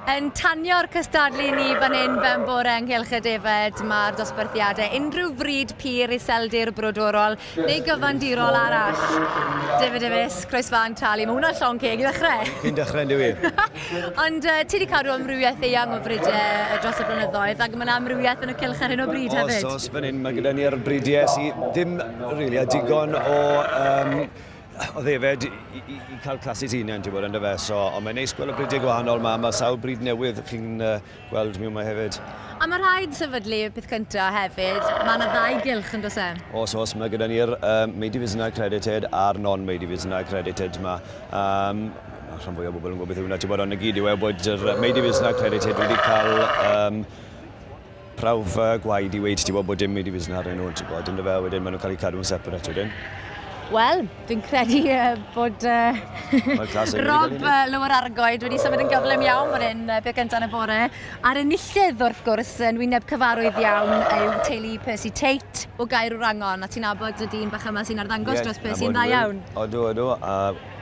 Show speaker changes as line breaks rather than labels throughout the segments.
Yn tanio'r cystadlu ni fan hyn ben bore ynghylch y defed, mae'r dosbarthiadau unrhyw frid pur iseldir brodorol neu gyfandirol arall. David Davies, Croesfan Tali, mae hwnna'n llon ceg i ddechrau.
Cyn dechrau yn dywi.
Ond ti wedi cadw amrywiaeth eang o fridiau dros y blynyddoedd ac mae yna amrywiaeth yn y cylch ar hyn o bryd hefyd.
Os, fan hyn mae gyda ni'r bridiau sydd ddim really, a digon o o ddefed i cael clasus hunain, ti'n bod, ynddo fe. So, ond mae'n neis gweld y bridiau gwahanol ma, mae sawl brid newydd chi'n gweld miwn ma hefyd.
A mae rhaid sefydlu peth cyntaf hefyd, mae yna ddau gylch yn does e?
Os, mae gyda ni'r Maedi Visna Accredited a'r Non-Maedi Visna Accredited ma. Rhan fwy o bobl yn gwybod beth yw hwnna, ti'n bod, ond y gyd yw e bod yr Maedi Visna Accredited wedi cael prawf gwaed i weud, ti'n bod, bod dim Maedi Visna arnyn nhw, ti'n bod, ynddo fe, wedyn maen nhw'n cael eu cadw'n separate wedyn.
Wel, dwi'n credu bod Rob Lower Argoed wedi symud yn gyflym iawn fan hyn, beth gyntaf yn y bore. A'r enillydd, wrth gwrs, yn wyneb cyfarwydd iawn yw teulu Percy Tate o Gaerwrangon. A ti'n nabod y dyn bach yma sy'n arddangos dros Percy yn dda iawn.
Odw, odw. A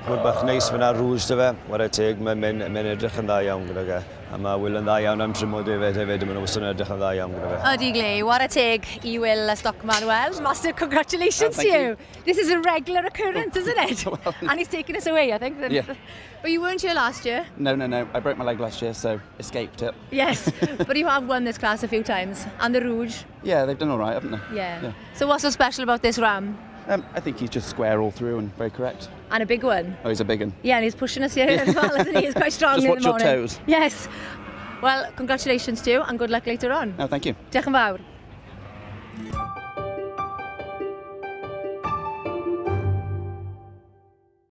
hwyr bach neis fyna Rouge dy fe, ware teg, mae'n edrych yn dda iawn gyda fe. A mae Will yn dda iawn am trimo defed hefyd, maen nhw wastad yn edrych yn dda iawn gyda fe.
Ydy Glei, ware teg i Will a Stockman. Well, massive congratulations to you. You. This is a regular occurrence, isn't it?
Well,
and he's taken us away, I think.
Yeah.
But you weren't here last year.
No. I broke my leg last year, so escaped it.
Yes, but you have won this class a few times. And the Rouge.
Yeah, they've done all right, haven't they?
Yeah. So what's so special about this ram?
I think he's just square all through and very correct.
And a big one.
Oh, he's a big one.
Yeah, and he's pushing us here as well, isn't he? He's quite strong
Just
in
watch
the morning.
your toes.
Yes. Well, congratulations to you and good luck later on.
No, thank you.
Diolch yn fawr.